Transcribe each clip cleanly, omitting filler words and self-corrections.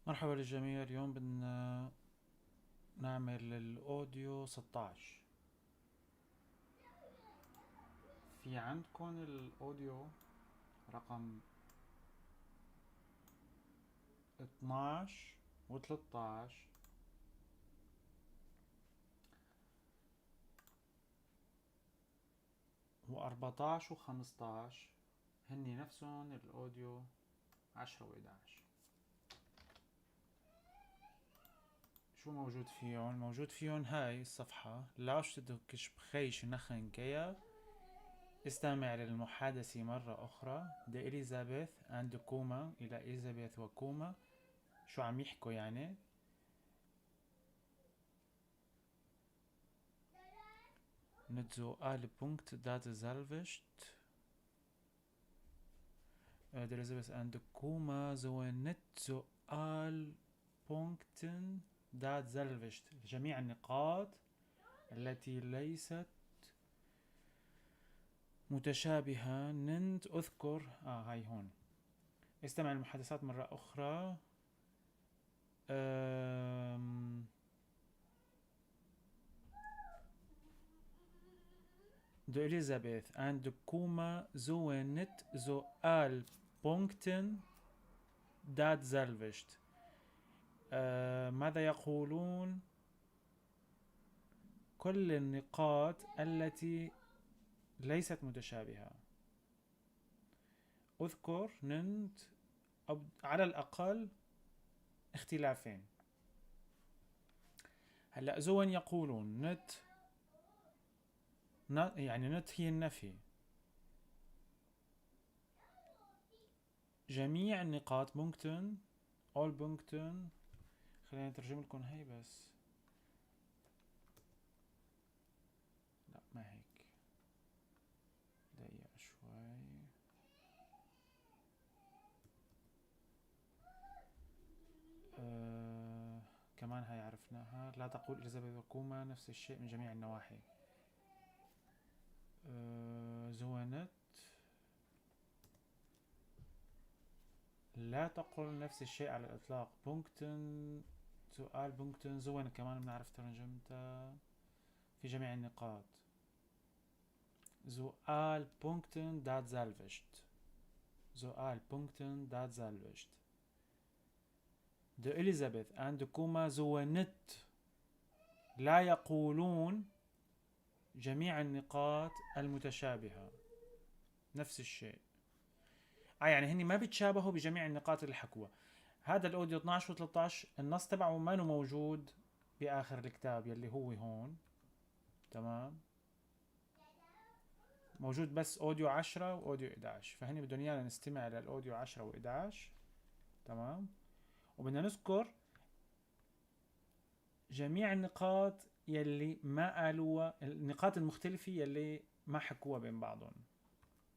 مرحبا للجميع. اليوم بدنا نعمل ال Audio 16. في عندكم ال Audio رقم 12 و 13 و 14 و 15، هني نفسهم ال Audio 10 و 11. شو موجود فيهم؟ موجود فيهم هاي الصفحة Lauschter dem Gespräch noch ein Kehr، استمع للمحادثة مرة أخرى. de Elisabeth and de Komma، إلى إليزابيث وكوما، شو عم يحكوا يعني. Nicht so alle Punkte datzelfde. De Elisabeth and de Komma so nicht so alle Punkten datzelfde، جميع النقاط التي ليست متشابهة. ننت أذكر هاي هون. استمع المحادثات مرة أخرى. De Elisabeth and de Kuma zo niet zo al Punkten datzelfde. ماذا يقولون؟ كل النقاط التي ليست متشابهة. أذكر ننت على الأقل اختلافين. هلأ زون يقولون نت، يعني نت هي النفي. جميع النقاط Punkten، all Punkten. خلينا نترجم لكم هي بس، لا ما هيك، دقيقة شوي. كمان هاي عرفناها. لا تقول إليزابيث وكوما نفس الشيء من جميع النواحي. زونت لا تقل نفس الشيء على الإطلاق. Punkten سؤال Punkten زون كمان بنعرف ترجمتها في جميع النقاط. سؤال Punkten datzelfde، سؤال Punkten datzelfde. De Elisabeth and de Kuma زونت لا يقولون جميع النقاط المتشابهة نفس الشيء. يعني هني ما بيتشابهوا بجميع النقاط اللي حكوها. هذا ال Audio 12 و 13 النص تبعه ما موجود بآخر الكتاب يلي هو هون، تمام؟ موجود بس Audio 10 و Audio 11، فهني بدهم ايانا نستمع لل Audio 10 و 11، تمام؟ وبدنا نذكر جميع النقاط يلي ما قالوها، النقاط المختلفة يلي ما حكوها بين بعضهم،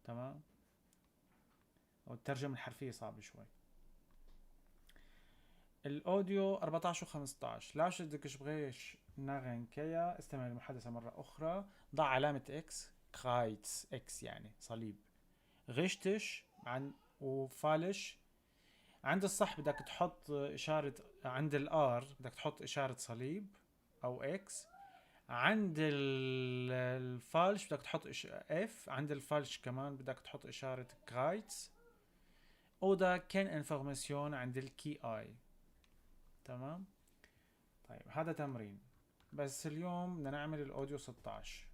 تمام؟ أو الترجمة الحرفية صعبة شوي. ال Audio 14 و 15 Lauschter dem Gespräch noch ein Kehr، استمع للمحادثة مرة أخرى، ضع علامة X، Kreuz X يعني صليب، richtig عن و falsch. عند الصح بدك تحط إشارة، عند ال R بدك تحط إشارة صليب أو X، عند ال falsch بدك تحط F، عند ال falsch كمان بدك تحط إشارة Kreuz، oder keine Information عند ال K I، تمام؟ طيب هذا تمرين، بس اليوم بدنا نعمل ال Audio 16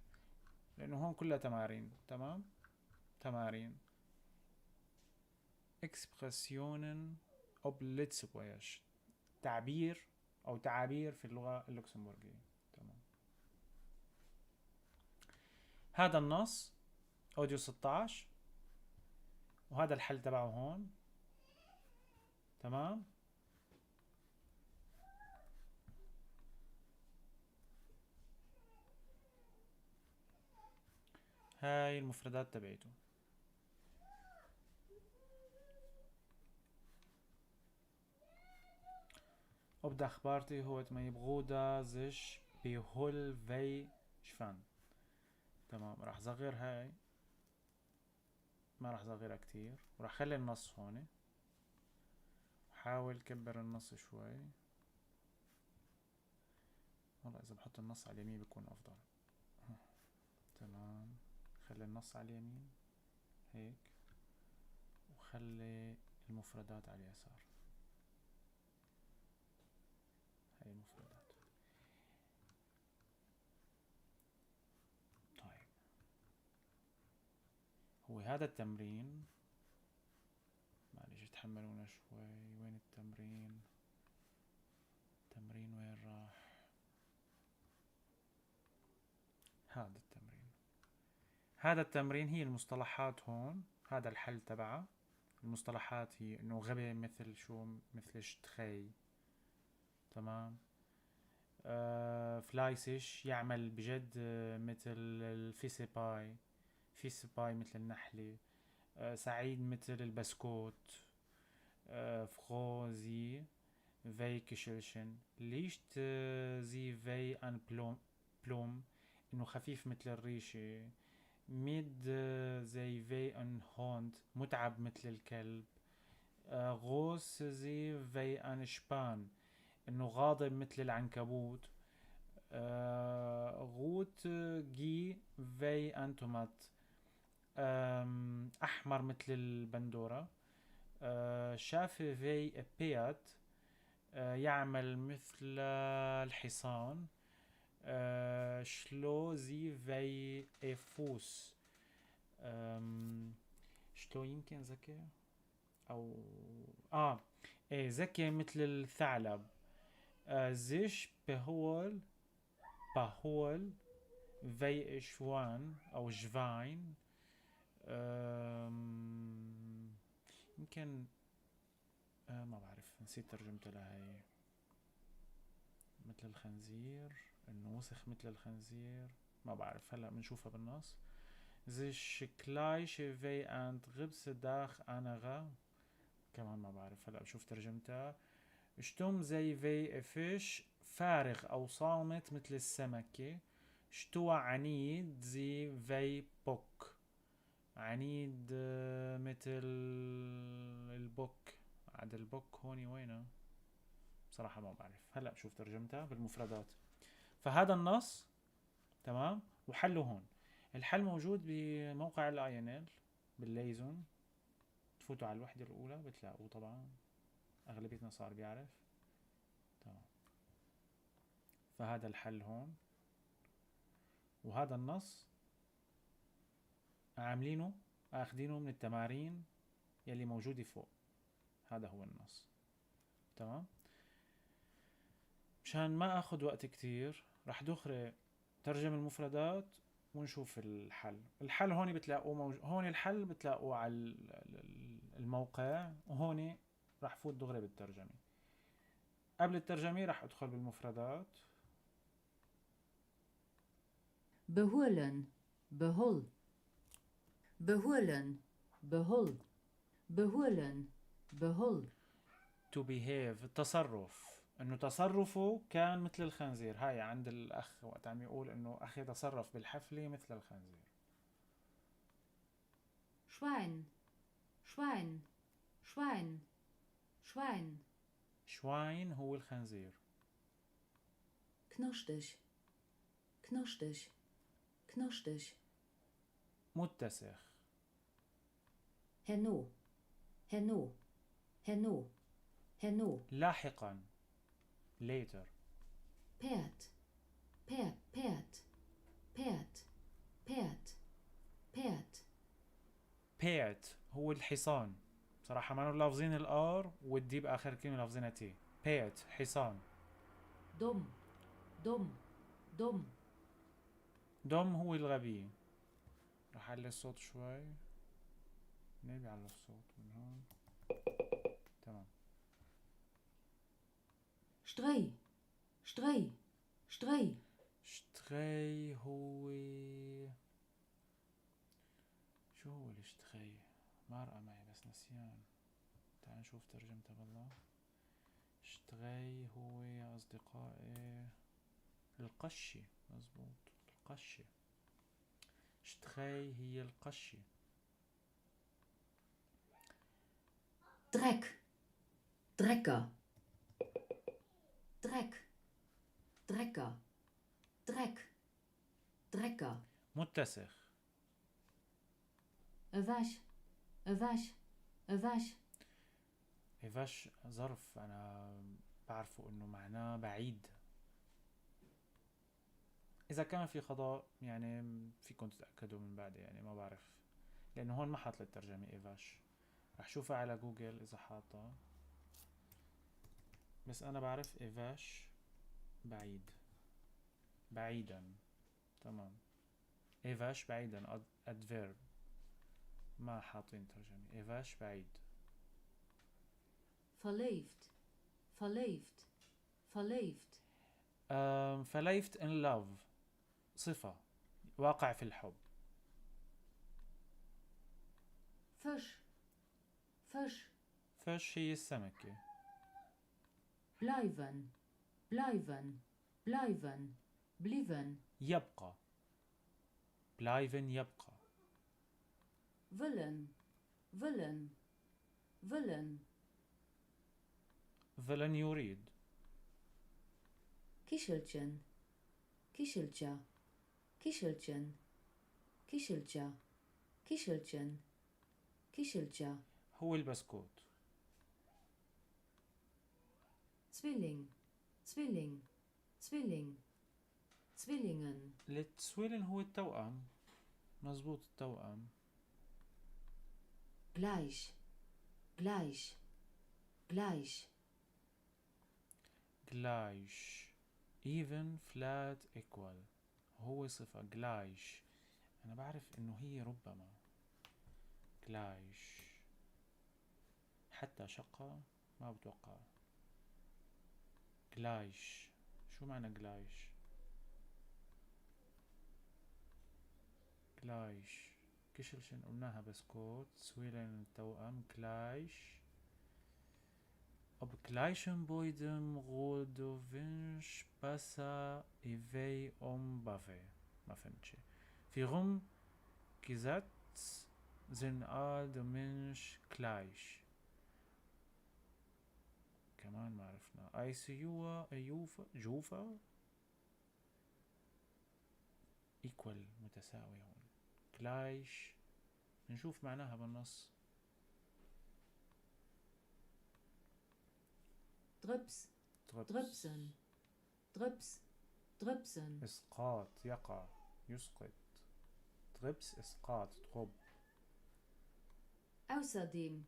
لأنه هون كلها تمارين، تمام؟ تمارين Expressionen op Lëtzebuergesch، تعبير أو تعابير في اللغة اللوكسمبورغية، تمام؟ هذا النص Audio 16 وهذا الحل تبعه هون، تمام؟ هاي المفردات تبعته. Op Dagparty hoort mijn broeder sich beholfen. تمام، راح صغر هاي، ما راح صغرها كتير، وراح خلي النص هون. حاول كبر النص شوي. والله إذا بحط النص على اليمين بيكون أفضل. تمام، خلي النص على اليمين هيك، وخلي المفردات على اليسار. هاي المفردات. طيب هو هذا التمرين، معلش تحملونا شوي. وين التمرين؟ التمرين وين راح؟ هذا التمرين، هذا التمرين هي المصطلحات هون، هذا الحل تبعه. المصطلحات هي انه غبي مثل شو؟ مثل شتخي، تمام. fleißig يعمل بجد، مثل الفيسيباي، فيسيباي مثل النحلة، سعيد مثل البسكوت، froh sie wie Kügelchen، leicht sie wie ein Blume، Blume انه خفيف مثل الريشة، müde sie wie ein Hund متعب مثل الكلب، groß sie wie ein Spann انه غاضب مثل العنكبوت، rot sie wie ein Tomat، احمر مثل البندورة، schaffe wie Pferd، يعمل مثل الحصان، schlau sie wie a Fuchs، schlau يمكن ذكي او ايه ذكي مثل الثعلب، sich behuel behuel wie Schwan او Schwein، يمكن ما بعرف نسيت ترجمتها لهي، مثل الخنزير، انه وسخ مثل الخنزير، ما بعرف هلا بنشوفها بالنص. sich gleich wie ein Dach anderer، كمان ما بعرف هلا بشوف ترجمتها. stumm sie wie Fisch فارغ او صامت مثل السمكة. stur عنيد sie wie Bock، عنيد مثل ال Bock. عاد ال Bock هوني وينه؟ بصراحة ما بعرف، هلا بشوف ترجمتها بالمفردات. فهذا النص تمام، وحله هون. الحل موجود بموقع ال INL بال Lesung، تفوتوا على الوحدة الأولى بتلاقوه، طبعا أغلبيتنا صار بيعرف. تمام، فهذا الحل هون، وهذا النص عاملينه اخذينه من التمارين يلي موجودة فوق. هذا هو النص. تمام، مشان ما اخذ وقت كتير رح دغري ترجم المفردات ونشوف الحل. الحل هون بتلاقوه هون الحل بتلاقوه على الموقع، وهون رح فوت دغري بالترجمة. قبل الترجمة رح ادخل بالمفردات. Behuelen, behol. Behuelen, behol. Behuelen, behol. To behave التصرف، انه تصرفه كان مثل الخنزير. هاي عند الاخ وقت عم يقول انه اخي تصرف بالحفلة مثل الخنزير. Schwein, Schwein, Schwein, Schwein. Schwein هو الخنزير. Knaschteg, knaschteg, knaschteg. متسخ. Herno, herno, herno, herno. لاحقا later. Pferd, Pferd, Pferd, Pferd, Pferd, Pferd. Pferd هو الحصان. بصراحة ما لافظين ال R وال D بآخر كلمة لافظينها T. Pferd حصان. Dumm, dumm, dumm. Dumm هو الغبي. رح أعلي الصوت شوي. منين بيعلي الصوت؟ من هون. تمام. Streu, Streu, Streu. Streu هو شو هو ال Streu؟ مارقة معي بس نسيان. تعال نشوف ترجمتها بالله. Streu هو يا أصدقائي القشة. مزبوط، القشة. Streu هي القشة. Dreck, Drecker, Dreck, Drecker, Dreck, Drecker. متسخ. Ewech, ewech, ewech. ewech ظرف أنا بعرفه إنه معناه بعيد. إذا كان في خطأ يعني فيكم تتأكدوا من بعد، يعني ما بعرف لأنه هون ما حاط الترجمة ewech، رح شوفها على جوجل إذا حاطها، بس أنا بعرف ewech بعيد، بعيدا. تمام، ewech بعيدا adverb، ما حاطين ترجمة. ewech بعيد. Verliebt, verliebt, verliebt. Verliebt in love صفة، واقع في الحب. Fisch, Fisch. Fisch هي السمكة. Bleiben, bleiben, bleiben, blieben. يبقى. Bleiben يبقى. Willen, willen, willen. Willen يريد. Kichelchen, Kichelcher, Kichelchen, Kichelcher, Kichelchen, Kichelcher. هو البسكوت. Zwilling, Zwilling, Zwilling, Zwillingen. ال Zwilling هو التوأم، مزبوط التوأم. Gleich, gleich, gleich. Gleich, even, flat, equal، هو صفة gleich. أنا بعرف إنه هي ربما gleich، حتى شقة ما بتوقع. Gleich، شو معنى gleich؟ Gleich Kichelchen قلناها بسكوت، Zwilling التوأم، gleich. Op gleichem Boidem Rodovinch passa ewéi om Bafé. ما فهمت شي. في غم Gesetz sind all de Mensch gleich. كمان ما عرفنا. اي سي يو يوفا جوفا equal متساوي هون. Gleich نشوف معناها بالنص. Drüps, Drüps. Drüpsen, Drüps, Drüpsen. إسقاط، يقع، يسقط. Drüps إسقاط، drop. Außerdem,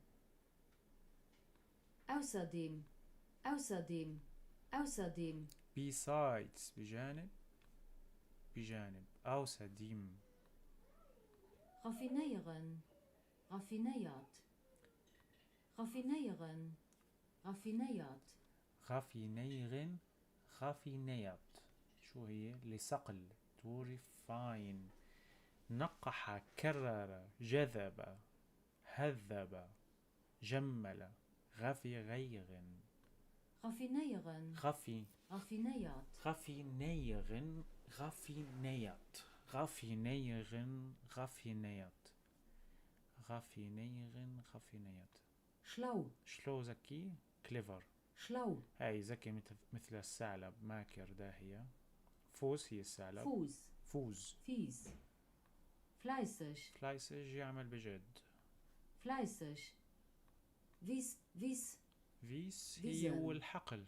außerdem, außerdem, außerdem. Besides بجانب، بجانب. Außerdem. Raffinieren, raffiniert, raffinieren, raffiniert. Raffinieren, raffiniert. شو هي؟ لصقل، to refine. نقح، كرر، جذب، هذب، جمل، raffinieren. Raffinieren. Raffi. Raffiniert. Raffinieren, raffiniert. Raffinieren, raffiniert. Raffinieren, raffiniert. Schlau. Schlau ذكي، clever. Schlau. هاي ذكي مثل الثعلب، ماكر، داهية. Fuchs هي الثعلب. Fuß. Fuß. Fies. Fleißig. Fleißig يعمل بجد. Fleißig. Wies, Wies. Wies هي Wiesen. والحقل.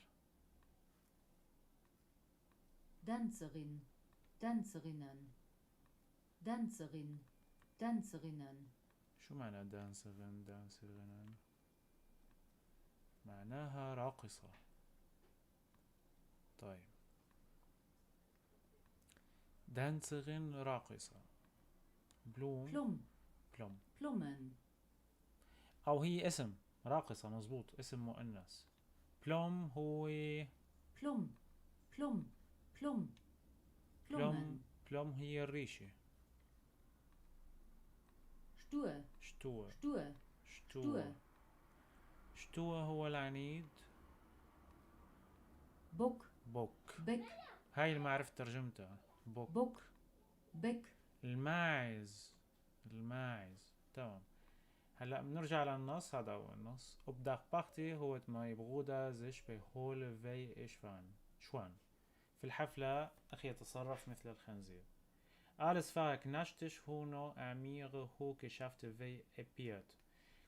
Tänzerin, Tänzerinnen, Tänzerin, Tänzerinnen. شو معنى Tänzerin, Tänzerinnen؟ معناها راقصة. طيب Tänzerin راقصة. Blum. Plum. Plum. Plummen. أو هي اسم راقصة، مزبوط، اسم مؤنث. Plum هو Plum, Plum, Plum, Plummen. Plume، Plume هي الريشة. Stur. Stur. Stur. Stur. Stur. Stur هو العنيد. Bock. Bock. Beck. هاي اللي ما عرفت ترجمتها. Bock. Bock. Beck. الماعز، الماعز. تمام. هلا بنرجع للنص، هذا هو النص. Op der Party hoort mijn broeder zich behoorlijk wie een Schwein. في الحفلة أخي يتصرف مثل الخنزير. Alles war knastig Huno Amire hochgeschafft wie epiert.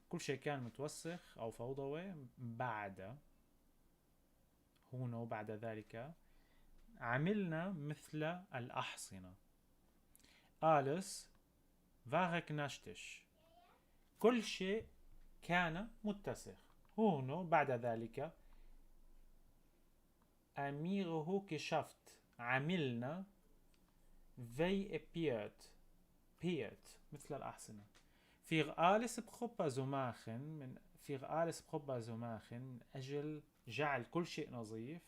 كل شيء كان متوسخ أو فوضوي. بعد هونو بعد ذلك عملنا مثل الأحصنة. Alles war knastig، كل شيء كان متسخ. هونو بعد ذلك أميره كشفت عملنا wie e Pferd، Pferd مثل الأحصنة. Für alles propper zu machen، من für alles propper zu machen، من أجل جعل كل شيء نظيف.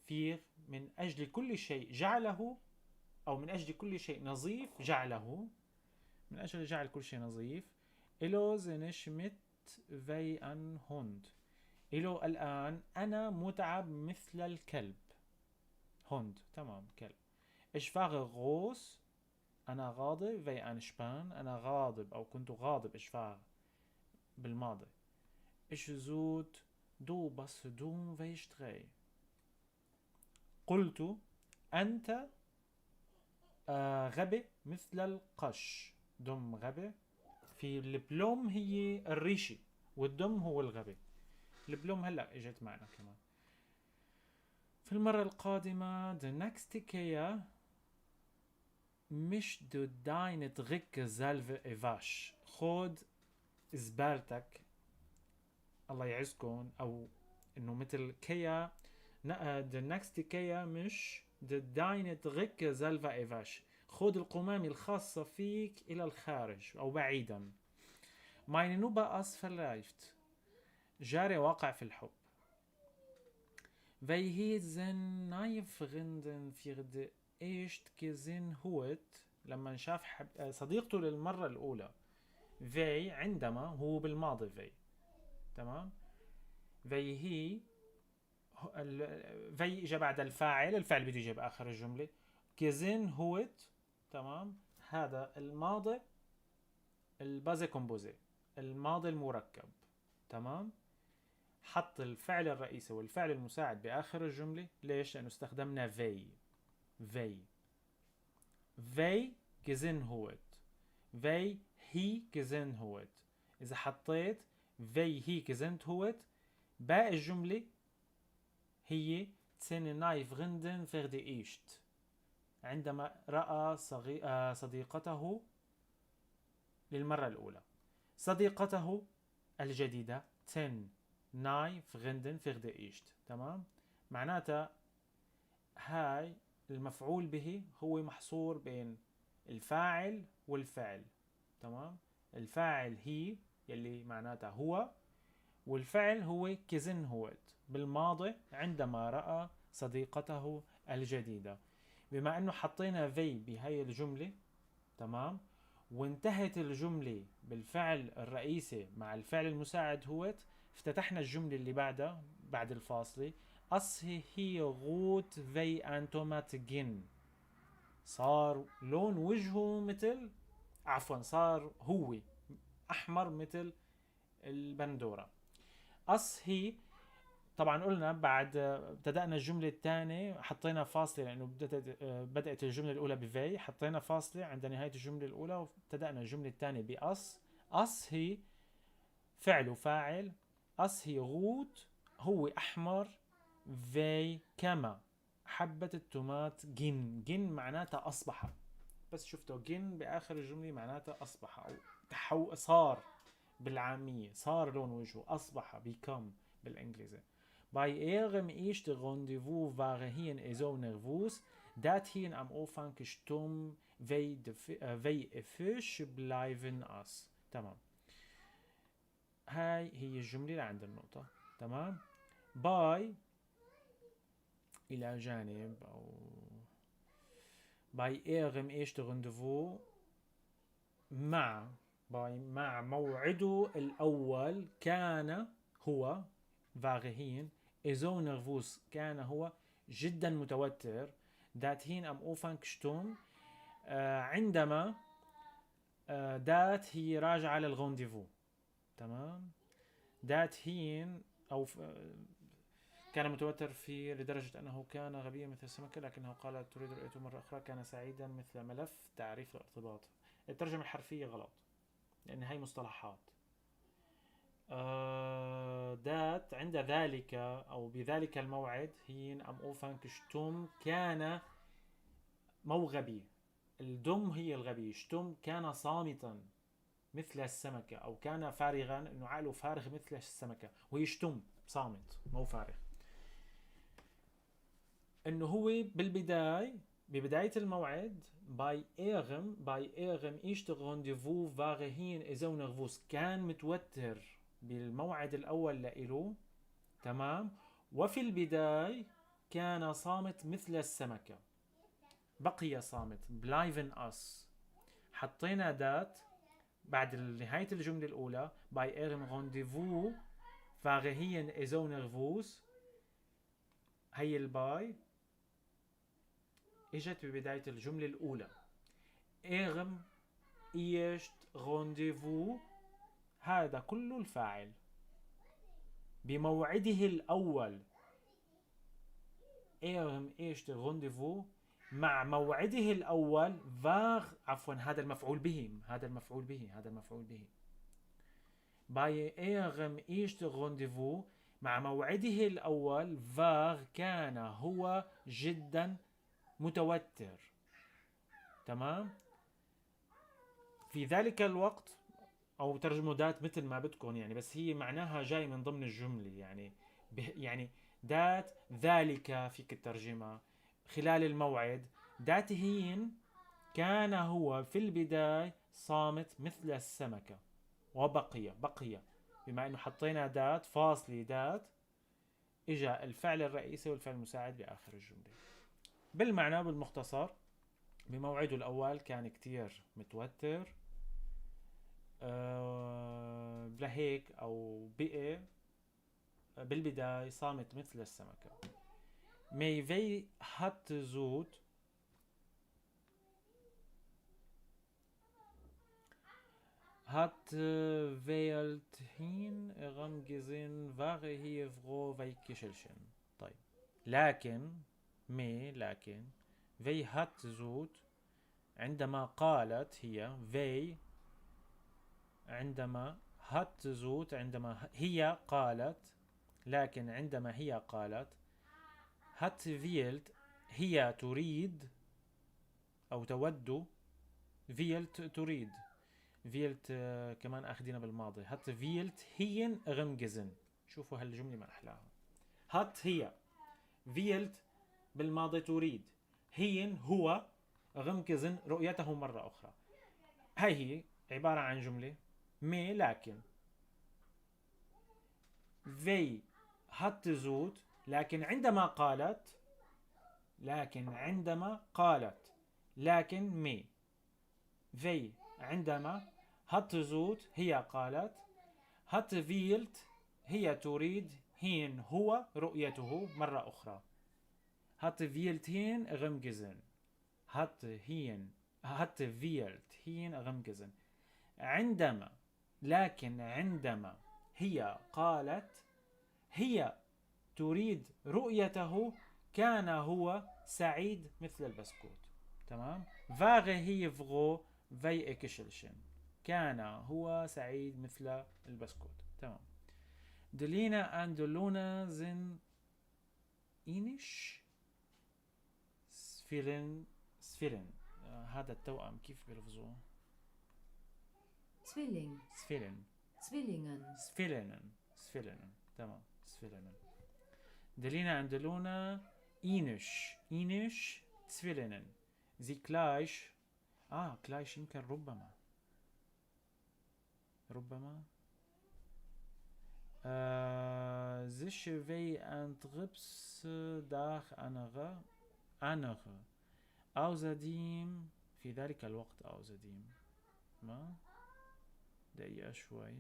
Für من أجل كل شيء جعله، أو من أجل كل شيء نظيف جعله، من أجل جعل كل شيء نظيف. إلو زنش mit wie ein Hund. إلو الآن أنا متعب مثل الكلب. Hund تمام كلب. Ich war groß، أنا غاضب. wie ein Schwein، أنا غاضب أو كنت غاضب. Ich war بالماضي. Ich زود du bist dumm wie Stroh. قلت أنت غبي مثل القش. Dumm غبي. في ال plum هي الريشة وال dumm هو الغبي. ال plum هلا اجت معنا كمان. في المرة القادمة de nächste keer misch du deine Dreck selber wasch. خد زبالتك الله يعزكم، او انه مثل keer de nächste keer misch du deine Dreck selber wasch. خذ القمامة الخاصة فيك إلى الخارج أو بعيدا. Meine Nachbar ist verliebt. جاري واقع في الحب. Wie hij zijn nieuwe vriendin voor het eerst gezien heeft، لما شاف صديقته للمرة الأولى. Wie عندما هو بالماضي wie تمام. Wie hij wie اجى بعد الفاعل، الفعل بده يجي بآخر الجملة. Gezien heeft تمام، هذا الماضي ال passé composé، الماضي المركب تمام. حط الفعل الرئيسي والفعل المساعد بآخر الجملة. ليش؟ لأنه استخدمنا wie. Wie wie gezien heeft، wie hij gezien heeft. إذا حطيت wie hij gezien heeft باقي الجملة هي zijn nieuwe vriendin voor het eerst، عندما رأى صديقته للمرة الأولى، صديقته الجديدة zijn nieuwe vriendin voor het eerst تمام. معناتها هاي المفعول به هو محصور بين الفاعل والفعل تمام. الفاعل هي يلي معناتها هو، والفعل هو gezien heeft بالماضي عندما رأى صديقته الجديدة. بما انه حطينا wie بهاي الجملة تمام، وانتهت الجملة بالفعل الرئيسي مع الفعل المساعد heeft، افتتحنا الجملة اللي بعدها بعد الفاصلة as hij rood wie een tomaat ging. صار لون وجهه مثل، عفوا صار هو احمر مثل البندورة. As hij طبعا قلنا بعد ابتدأنا الجملة الثانية حطينا فاصلة لأنه بدأت الجملة الأولى ب wie، حطينا فاصلة عند نهاية الجملة الأولى وابتدأنا الجملة الثانية ب as. As hij فعل وفاعل، as hij rood هو أحمر، wie كما حبة ال tomaat ging. Ging معناتها أصبح، بس شفتوا ging بآخر الجملة معناتها أصبح أو صار بالعامية، صار لون وجهه أصبح become بالإنجليزي. Bei ihrem ersten Rendezvous war hij zo nerveus dat hij am Anfang stumm wie een Fisch gebleven is. تمام، هاي هي الجملة اللي عند النقطة تمام. Bei إلى جانب أو bei ihrem ersten Rendezvous مع bei مع موعده الأول كان هو war hij zo nerveus كان هو جدا متوتر dat hij am Anfang stumm عندما dat هي راجعة لل rendezvous. تمام. dat hien أو كان متوتر في لدرجة أنه كان غبيا مثل السمكة، لكنه قال تريد رؤيته مرة أخرى. كان سعيدا مثل ملف تعريف الارتباط. الترجمة الحرفية غلط لأن هاي مصطلحات. dat عند ذلك أو بذلك الموعد hien am Anfang stumm كان مو غبي، ال dumm هي الغبي، stumm كان صامتا مثل السمكة أو كان فارغا، إنه عقله فارغ مثل السمكة، وهي stumm صامت مو فارغ. إنه هو بالبداية، ببداية الموعد bei ihrem ersten Rendezvous war hien esou nervös، كان متوتر بالموعد الأول لإله، تمام. وفي البداية كان صامت مثل السمكة، بقي صامت. bleiwen ass، حطينا dat بعد نهاية الجملة الأولى bei ihrem Rendezvous war hien esou nervös، هي ال bei اجت ببداية الجملة الأولى. ihrem ersten Rendezvous هذا كله الفاعل بموعده الأول. ihrem ersten Rendezvous مع موعده الأول war، عفوا هذا المفعول به، هذا المفعول به، هذا المفعول به. bei ihrem ersten Rendezvous مع موعده الأول war كان هو جدا متوتر، تمام. في ذلك الوقت، أو ترجموا dat مثل ما بدكم يعني، بس هي معناها جاي من ضمن الجملة يعني، يعني dat ذلك فيك الترجمة خلال الموعد. dat hien كان هو في البداية صامت مثل السمكة وبقي، بقي بما انه حطينا dat فاصلة dat اجا الفعل الرئيسي والفعل المساعد باخر الجملة. بالمعنى بالمختصر بموعده الاول كان كتير متوتر، لهيك او بقي بالبداية صامت مثل السمكة. mee wéi hatt sot hat wéilt hien erëm gesinn war hie frou wéi Kichelchen. طيب لكن mee لكن wéi hatt sot عندما قالت هي wéi عندما hatt sot عندما هي قالت، لكن عندما هي قالت hatt wéilt هي تريد أو تود، wéilt تريد، wéilt، كمان أخذنا بالماضي. hatt wéilt hien erëmgesinn. شوفوا هالجملة ما أحلاها. hatt هي، wéilt بالماضي تريد، hien هو، erëmgesinn رؤيته مرة أخرى. هاي هي عبارة عن جملة mee لكن wéi hatt sot، لكن عندما قالت، لكن عندما قالت، لكن mee wéi عندما hatt sot هي قالت، hatt wéilt هي تريد، hien هو رؤيته مرة أخرى. hatt wéilt hien erëmgesinn، hatt hien، hatt wéilt hien erëmgesinn. عندما، لكن عندما هي قالت هي تريد رؤيته كان هو سعيد مثل البسكوت. تمام. war hie frou wéi e Kichelchen، كان هو سعيد مثل البسكوت. تمام. d'Lina an d'Lona sinn eeneg Zwilling، Zwilling. هذا التوأم كيف بيلفظوه؟ Zwilling. Zwilling. Zwillingen. Zwillingen. Zwillingen. تمام. Zwillingen. d'Lina an d'Lona eeneg، eeneg Zwillingen. sie gleich، gleich يمكن ربما، ربما. Sich wéi en Drëps Dag anere، anere. Außerdem في ذلك الوقت außerdem. ما؟ دقيقة شوي.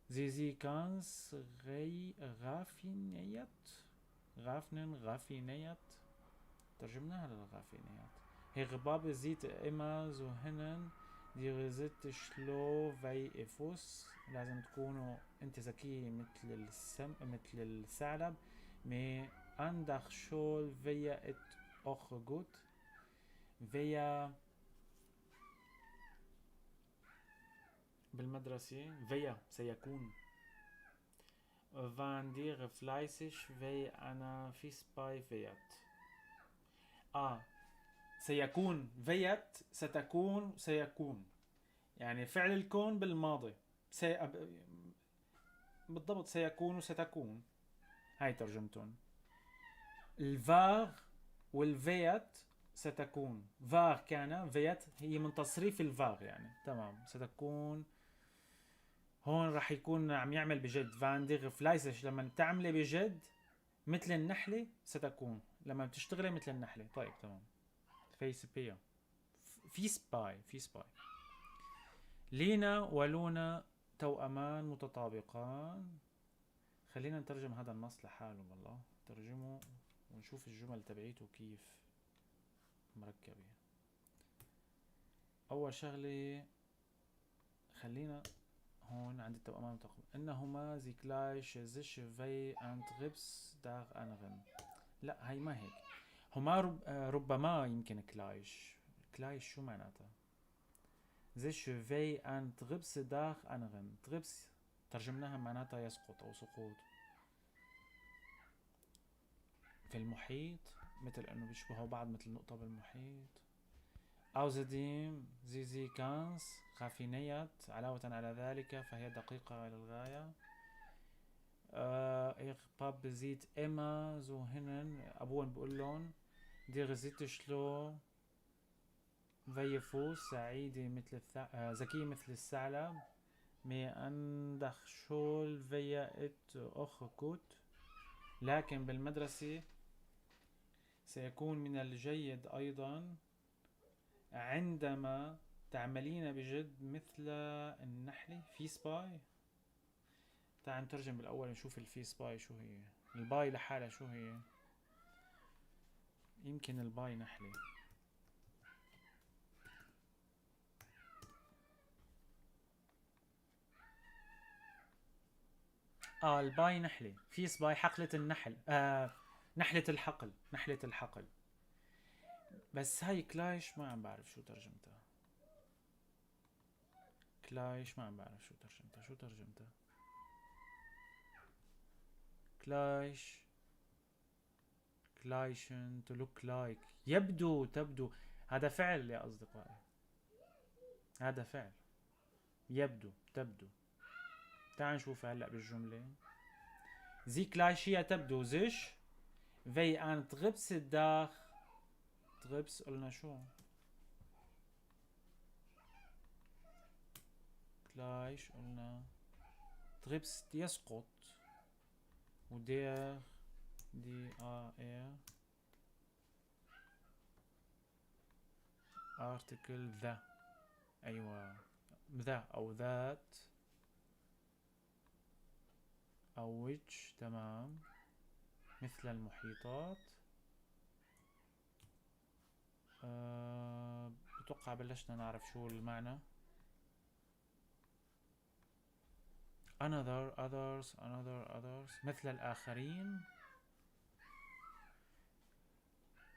Sie si ganz raffinéiert، raffinen، raffinéiert. ترجمناها لل raffinéiert. Hire Papp seet ëmmer zu hinnen, Dir zijt schlau wie e Fuchs، لازم تكونوا انت ذكية مثل السم، مثل الثعلب. Mee an der Schule wär et auch gut، wär بالمدرسة، wär سيكون. Wann dir fleißig wie eine Wiespe wärt. سيكون، wärt ستكون، سيكون، يعني فعل الكون بالماضي، بالضبط سيكون وستكون، هاي ترجمتهم. ال war وال wird ستكون، war كان، wird هي من تصريف ال war يعني، تمام. ستكون هون راح يكون عم يعمل بجد، wann dir fleißig لما تعملي بجد مثل النحلة ستكون، لما بتشتغلي مثل النحلة. طيب تمام. فيسبيا، فيسباي، فيسباي. لينا ولونا توأمان متطابقان. خلينا نترجم هذا النص لحاله، والله ترجمه ونشوف الجمل تبعيته كيف مركبة. أول شغلة خلينا هون عند التوأمان المتطابقان، إنهما sie gleichen sich wie ein Drops der anderen. لا هي ما هيك، هما ربما يمكن gleich. gleich شو معناتها؟ sich wie ein Drops der anderen. Drops ترجمناها معناتها يسقط أو سقوط في المحيط، مثل إنه بيشبهوا بعض مثل نقطة بالمحيط. Außerdem sie sie ganz raffiniert، علاوة على ذلك فهي دقيقة للغاية. Ihr Pap sieht immer zu ihnen، أبوهم بيقول لهم dir zijt schlau wie e Fuchs، سعيدة مثل ذكية مثل الثعلب. Mee an der Schule wär et auch gut، لكن بالمدرسة سيكون من الجيد أيضا عندما تعملين بجد مثل النحلة. Wiespe، تعال نترجم بالأول نشوف ال Wiespe شو هي، ال Bei لحالها شو هي، يمكن ال Bei نحلة. ال Bei نحلة، Wiespe حقلة النحل، نحلة الحقل، نحلة الحقل. بس هاي gleich ما عم بعرف شو ترجمتها، gleich ما عم بعرف شو ترجمتها، شو ترجمتها؟ gleich، gleichen، to look like، يبدو، تبدو، هذا فعل يا أصدقائي، هذا فعل، يبدو، تبدو. تعال نشوف هلأ بالجملة. sie gleich هي تبدو، sich wie ein Drops der، Drops قلنا شو؟ gleich قلنا Drops يسقط، و der D A R Artikel the، أيوة the أو that أو which، تمام، مثل المحيطات. بتوقع بلشنا نعرف شو المعنى. another others another others مثل الآخرين.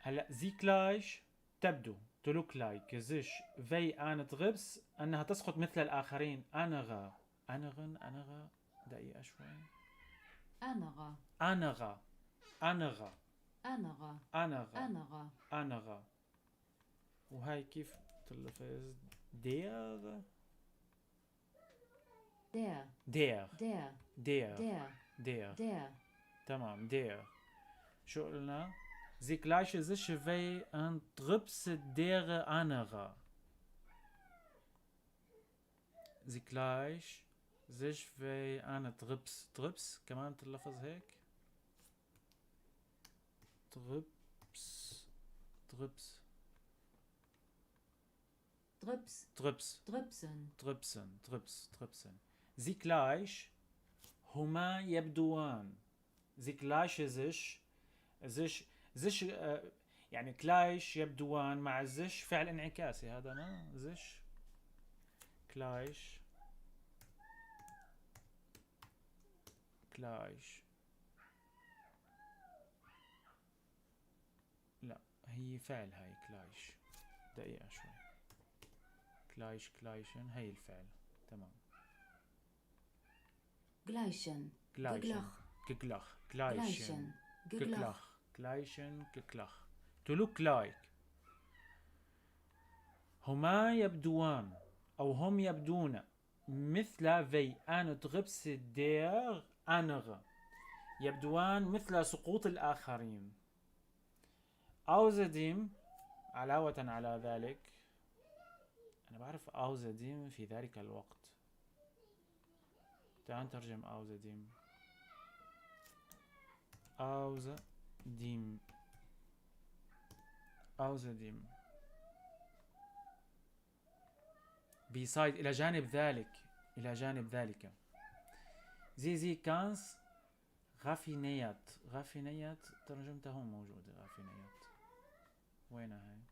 هلأ sie gleich تبدو to look like sich wie ein Drops أنها تسقط مثل الآخرين. أنغا، أنغن، أنغا، دقيقة شوي. أنغا، أنغا، أنغا، أنغا، أنغا، أنغا، أنغا. وهاي كيف تلفظ؟ der، der، der، der، der، der، der. der. تمام، der. شو قلنا؟ Sie gleiche sich wie ein Drops der andere. Sie gleich sich wie eine Drops. Drops كمان تلفظ هيك؟ Drops، Drops. Drops. Drops. Dropsen. Dropsen، Drops، Dropsen. Sie gleich هما يبدوان. Sie gleiche sich، sich، sich، يعني gleich يبدوان مع sich فعل انعكاسي، هذا ما sich. gleich gleich. لا هي فعل، هاي gleich. دقيقة شوي. gleich gleichen هي الفعل. تمام. gleichen. gleichen. geglich. geglich. gleichen. gleichen. geglich. geglich. gleichen. geglich. To look like. هما يبدوان أو هم يبدون مثل wie eine Drüpse der andere. يبدوان مثل سقوط الآخرين. Außerdem، علاوة على ذلك، أنا بعرف außerdem في ذلك الوقت. تعال نترجم außerdem. Außerdem. Außerdem. Beside، إلى جانب ذلك، إلى جانب ذلك. sie sie ganz raffiniert. raffiniert ترجمتها هون موجودة. raffiniert وينها هاي؟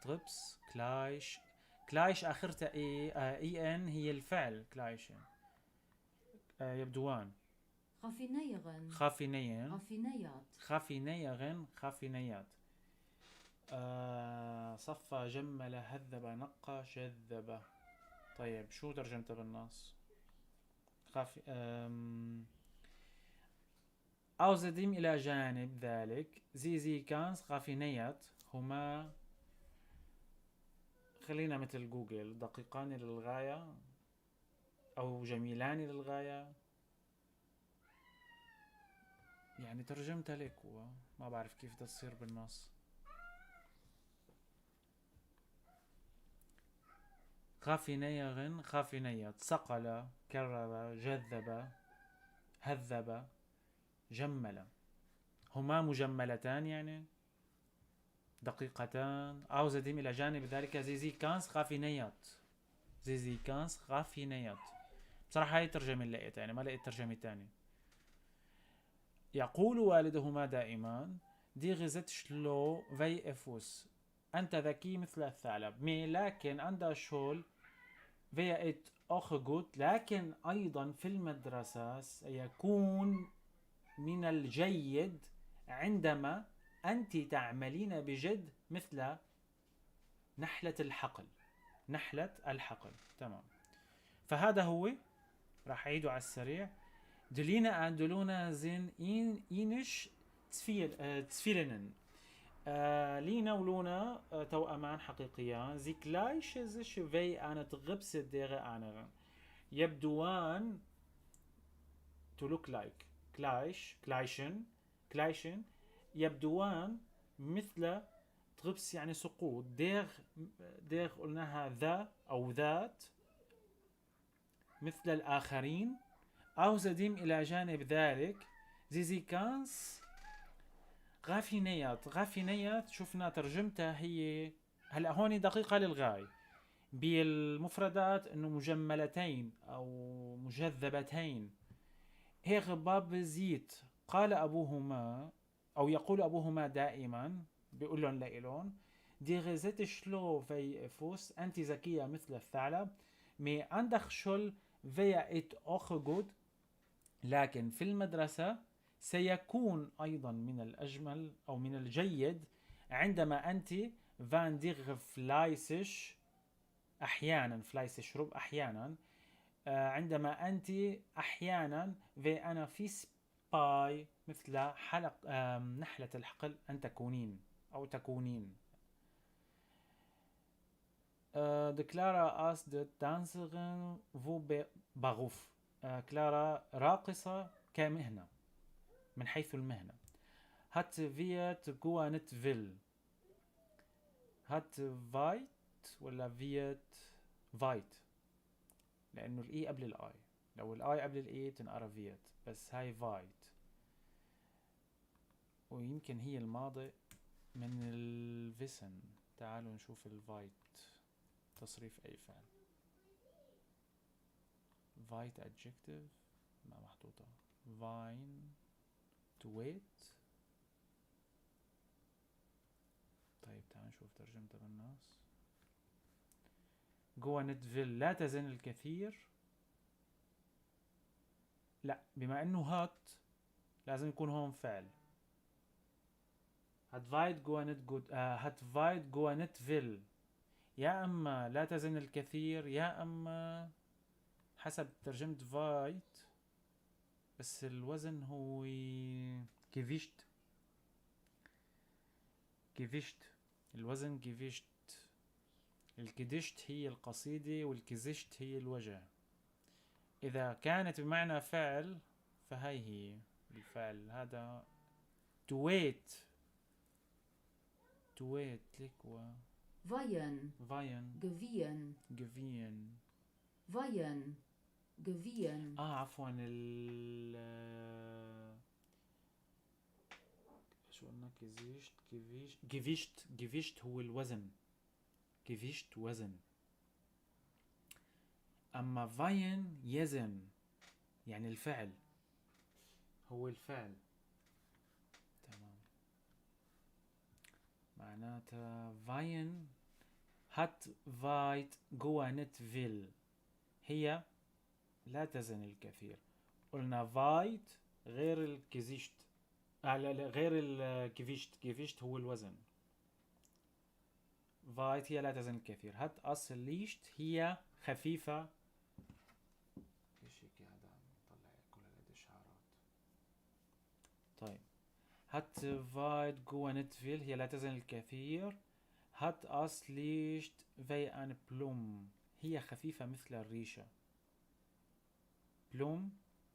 Drüps gleich. gleich آخرتها e e n هي الفعل gleichen. يبدوان. raffinieren. raffinieren. raffiniert. raffinieren. raffiniert. صفى جمل هذب نقى شذب. طيب شو ترجمتها بالنص؟ Außerdem إلى جانب ذلك sie sie ganz raffiniert. هما خلينا مثل جوجل، دقيقان للغاية أو جميلان للغاية. يعني ترجمتها لك، ما بعرف كيف بدها تصير بالنص. raffinieren raffiniert. صقل كرر جذب هذب جمل. هما مجملتان يعني دقيقتان. Außerdem إلى جانب ذلك sie sie ganz raffiniert. sie sie ganz raffiniert. بصراحة هاي الترجمة اللي لقيتها، يعني ما لقيت ترجمة تانية. يقول والدهما دائما du bist schlau wie ein Fuchs، أنت ذكي مثل الثعلب. mais لكن an der Schule wär et auch gut، لكن أيضا في المدرسة سيكون من الجيد عندما أنت تعملين بجد مثل نحلة الحقل. نحلة الحقل. تمام. فهذا هو، راح أعيده على السريع. De Lina en de Luna zijn eens Zwillingen. لينا ولونا توأمان حقيقيان. Sie gleichen sich wie eine Drüpse der anderen. يبدوان to look like. gleich, gleichen, gleichen. يبدوان مثل Drüpse يعني سقوط. der، der قلناها ذا أو ذات، مثل الآخرين. Außerdem إلى جانب ذلك sie sie ganz raffiniert. raffiniert شفنا ترجمتها هي هلا هون دقيقة للغاية بالمفردات، انه مجملتين او مجذبتين. Ihr Papa sagt، قال ابوهما او يقول ابوهما دائما، بيقول لهم لإلهم du bist schlau wie ein Fuchs، انت ذكية مثل الثعلب. mais an der Schule wär et auch gut، لكن في المدرسة سيكون أيضا من الأجمل أو من الجيد عندما أنت wenn du fleißig أحيانا، fleißig رب أحيانا، عندما أنت أحيانا wie eine Wespe مثل حلق، نحلة الحقل أن تكونين أو تكونين. De Clara ist de Tänzerin von Beruf. كلارا راقصة كمهنة، من حيث المهنة. Het weet gar net veel. Het weet ولا weet weet، لأنه ال e قبل ال i، لو ال i قبل ال e تنقرا weet، بس هاي weet، ويمكن هي الماضي من ال wissen. تعالوا نشوف ال weet تصريف أي فعل. weet adjective ما محطوطة. vine to wait. طيب تعال نشوف ترجمتها بالنص. goa net veel لا تزن الكثير. لا، بما انه hat لازم يكون هون فعل. Het waait goa net goed، het waait goa net veel، يا اما لا تزن الكثير يا اما حسب ترجمة waait، بس الوزن هو gewicht، gewicht الوزن gewicht. ال Gedicht هي القصيدة وال Gesicht هي الوجه. إذا كانت بمعنى فعل فهي هي الفعل هذا. to weight، to weight ليك و Weien. weien. Gewien. Gewien. Weien. Gewien. عفوا، ال شو قلنا؟ Gesicht، Gewicht، Gewicht، Gewicht هو الوزن، Gewicht وزن. أما weien يزن، يعني الفعل هو الفعل. تمام، معناتها weien het waait goa net veel، هي لا تزن الكثير. قلنا waait غير ال Gesicht، لا، لا، غير ال Gewicht، Gewicht هو الوزن. waait هي لا تزن الكثير. het is licht هي خفيفة. ايش هيك هذا عم يطلع كل هالاشعارات؟ طيب، het waait goa net veel هي لا تزن الكثير. Het is licht wei een pluim هي خفيفة مثل الريشة. Pluim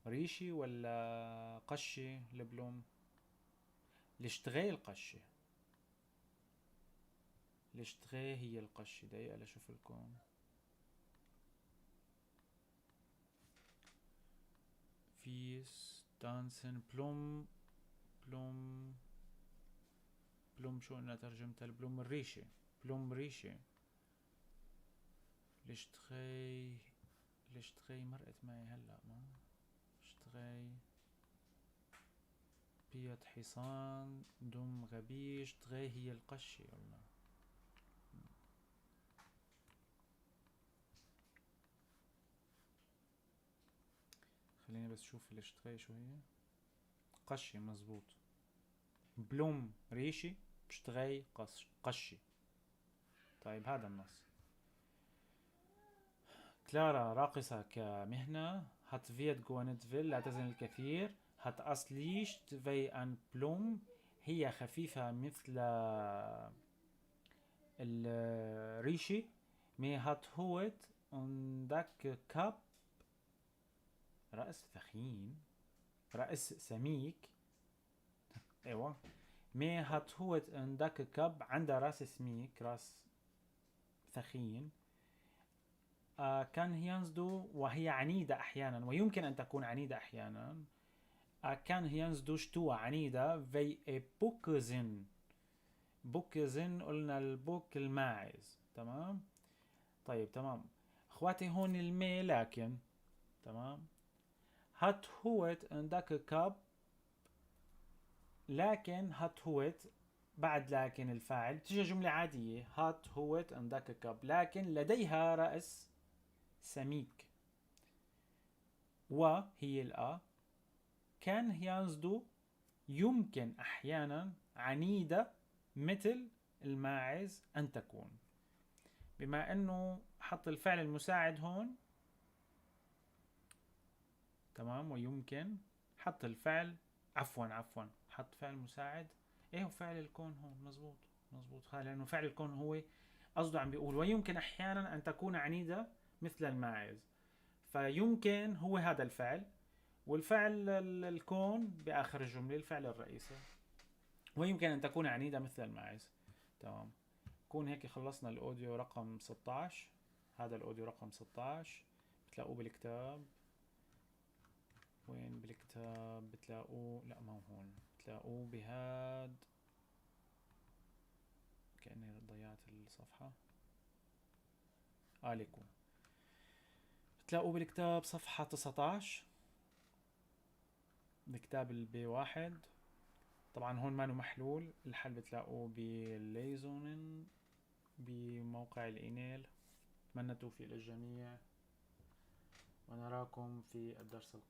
ريشي ولا قشي؟ ال pluim ال stree القشة، ال stree هي القشة. دقيقة لشوف لكم. فيس dansen pluim، pluim، pluim شو قلنا ترجمتها؟ ال pluim الريشة، pluim ريشة. ال stree، ال stree مرقت معي هلا، ما stree بيت حصان دم غبي. stree هي القشة قلنا. خليني بس شوف ال stree شو هي. قشة مزبوط. pluim ريشة، stree قشة. طيب هذا النص. كلارا راقصة كمهنة. Het waait goa net veel لا تزن الكثير. Het is licht wei een pluim هي خفيفة مثل الريشة. maar het hoofd een dikke kop رأس ثخين، رأس سميك. ايوه، maar het hoofd een dikke kop عندها راس سميك، راس ثخين. kan heinsdo وهي عنيدة أحيانا، ويمكن أن تكون عنيدة أحيانا. Kan heinsdo stoer عنيدة wei bok zijn. Bok zijn قلنا ال bok الماعز. تمام، طيب تمام اخواتي، هون ال maar لكن. تمام، het hoofd een dikke kop لكن het hoofd بعد لكن الفاعل تيجي جملة عادية. Het hoofd een dikke kop لكن لديها رأس سميك، وهي الأ. Kan heinsdo يمكن أحيانا عنيدة مثل الماعز أن تكون. بما أنه حط الفعل المساعد هون، تمام، ويمكن حط الفعل، عفوا حط فعل مساعد. ايه هو فعل الكون هون، مزبوط مزبوط، لأنه فعل الكون هو قصده عم بيقول ويمكن أحيانا أن تكون عنيدة مثل الماعز، فيمكن هو هذا الفعل، والفعل الكون بآخر الجملة الفعل الرئيسي، ويمكن أن تكون عنيدة مثل الماعز. تمام، كون هيك خلصنا ال audio رقم 16. هذا ال audio رقم 16 بتلاقوه بالكتاب. وين بالكتاب بتلاقوه؟ لا ما هو هون، بتلاقوه بهاد، كأني ضيعت الصفحة. ليكو بتلاقوه بالكتاب صفحة 19، بكتاب ال B 1. طبعا هون ما محلول، الحل بتلاقوه بال Lesungen بموقع الايميل، أتمنى التوفيق للجميع، ونراكم في الدرس القادم.